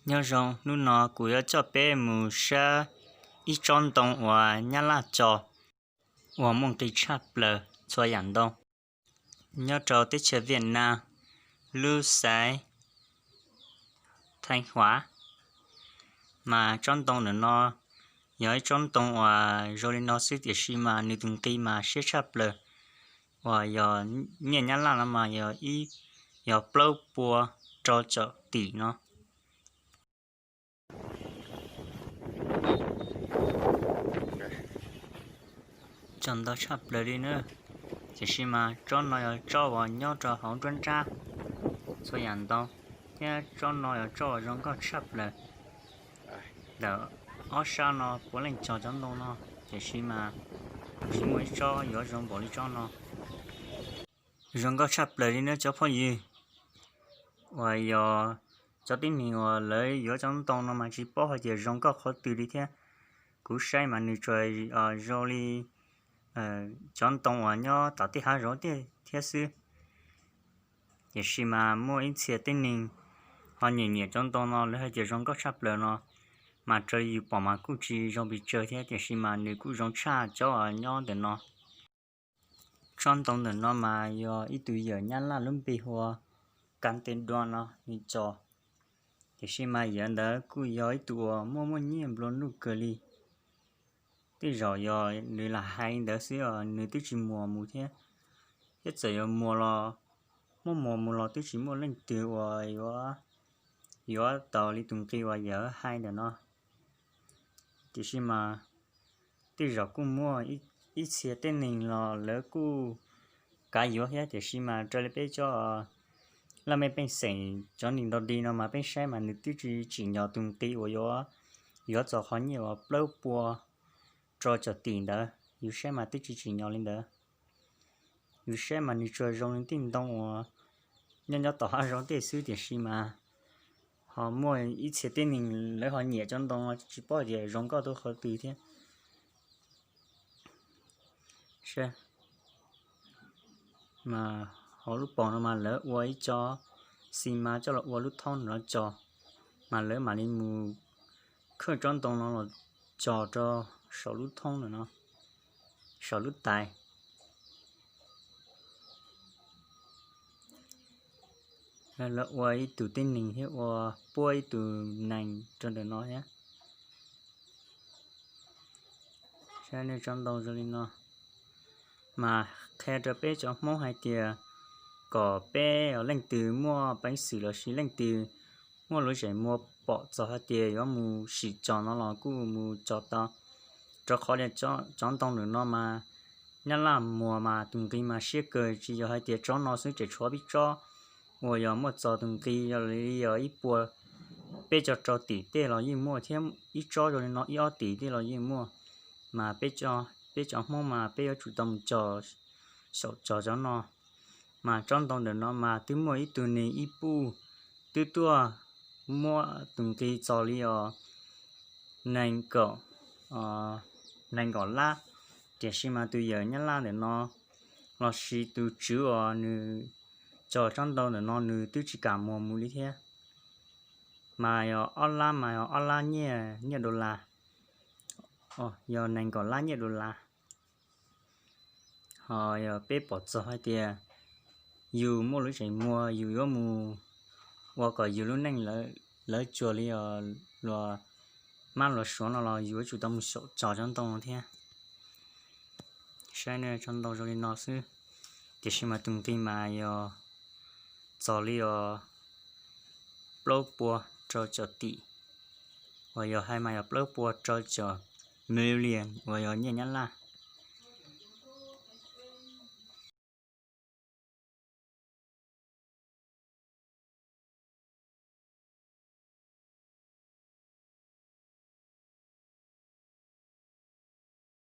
Nyob zoo, hnub no kuv yuav coj peb mus saib ib tsob ntoo uas Nyab Laj tso uas muaj nqi tshaj plaws txhua yam ntoo nyob rau teb chaws Viaj Nam, lub xaiv Theej Huav. Mas tsob ntoo ntawm no yog ib tsob ntoo uas zoo li no xwb tiam sis mas nws tus nqi mas siab tshaj plaws, uas yog nyiaj Nyab Laj no mas yog ib, yog plaub pua rau caum tim no. Tsob ntoo tshaj plaws li na, tiam sis mas tsob no yog tsob uas nyob rau hauv nruab nrab txhua yam ntoo, thiab tsob no yog tsob uas zoo nkauj tshaj plaws. Ntawm ob sab no puav leej tso cov ntoo no, tiam sis mas tsis muaj ib tsob yuav zoo npaum li tsob no. Zoo nkauj tshaj plaws li na cov phooj ywg, uas yog cov tib neeg uas lawv yuav cov ntoo no mas tsis paub hais tias zoo nkauj qhov twg li thiab. Kuv saib mas nws tsuas zoo li cov ntoo uas nyob tom tej hav zoov thiab xwb. Tiam sis mas muaj ib txhia tib neeg ho nyiam nyiam cov ntoo no, lawv hais tias zoo nkauj tshaj plaws no, mas raws li yus pom mas kuj tsis zoo pes tsawg thiab, tiam sis mas nws kuj zoo tshaj cov uas nyob ntawm no. Tsob ntoo ntawm no mas yog ib tug yawm Nyab Laj lub npe hu ua Kas Tes Dua no nws tso, tiam sis mas yawm ntawd kuj yog ib tug uas muaj muaj nyiaj nplua nuj kawg li. Tej zaum yog nws lam hais ntawd xwb os, nws twb tsis muas mus thiab. Thiab txawm yuav muas los, muab muas mus los twb tsis muaj leej twg uas yuav, yuav tau li tus nqi uas yawm hais ntawm no. Tiam sis mas tej zaum kuj muaj ib txhia tib neeg los lawv kuj kav yuav thiab, tiam sis mas raws li peb cov laj mej pej xeem cov neeg nrog dig no mas peb saib mas nws twb tsis tsim nyog tus nqi uas yuav, yuav txog qhov nyiaj uas plaub pua rau caum tim ntawd, yus saib mas twb tsis tsim nyog li ntawd. Yus saib mas nws tsuas zoo li tej ntoo uas nyob nyob tom hav zoov tej xwb, tiam sis mas ho muaj ib txhia tib neeg lawv ho nyiam cov ntoo no tsis paub tias zoo nkauj tau qhov twg thiab. Mas hauv lub paus no mas lawv ua ib co xi mas coj los ua lub thoob no los tso, mas lawv mam li mus khawb tsob ntoo no los tso rau saum lub thoob no, saum lub tais. Lawv ua ib tug tib neeg thiab ua puab ib tug nees rau ntawm no thiab. Saib nej tsob ntoo zoo li no, mas qhia rau peb cov Hmoob hais tias kom peb leej twg muaj peev xwm los sis leej twg muaj lub zeem muag pom txog hais tias yuav mus sim tso no los kuj mus tso tau, rau qhov tias cov ntoo ntawm no mas Nyab Laj muag mas tus nqi mas siab kawg, tsis yog hais tias tsob no xwb, tseem tshuav peb tsob uas yog muaj txog tus nqi yog li yog ib puas peb caug rau tim tej los yeej muaj thiab, ib tsob zoo li no ib ob tim tej los yeej muaj. Mas peb cov Hmoob mas peb yuav tsum tau mus tso saum tso cov no. Mas tsob ntoo ntawm no mas twb muaj ib tug neeg ib puj twb tuaj muab tus nqi txog li os nees nkaum, nees nkaum lab, tiam sis mas tus yawm Nyab Laj ntawm no los sis tus tswv uas nws tso tsob ntoo ntawm no nws twb tsis kam muag mus li thiab. Mas yog ob lab mas yog ob lab nyiaj, nyiaj dollar, yog nees nkaum lab nyiaj dollar. Ho yog peb pom txog hais tias yus muaj lub zeem muag yus yuav mus ua kom yus lub neej lawv tsuas li os luas mab luas suav no los yus yuav tsum tau mus saum tso cov ntoo no thiab. Saib nej tsob ntoo zoo li no xwb, tiam sis mas tus nqi mas yog txog li os plaub pua rau caum tim, uas yog hais mas yog plaub pua rau caum million uas yog nyiaj Nyab Laj.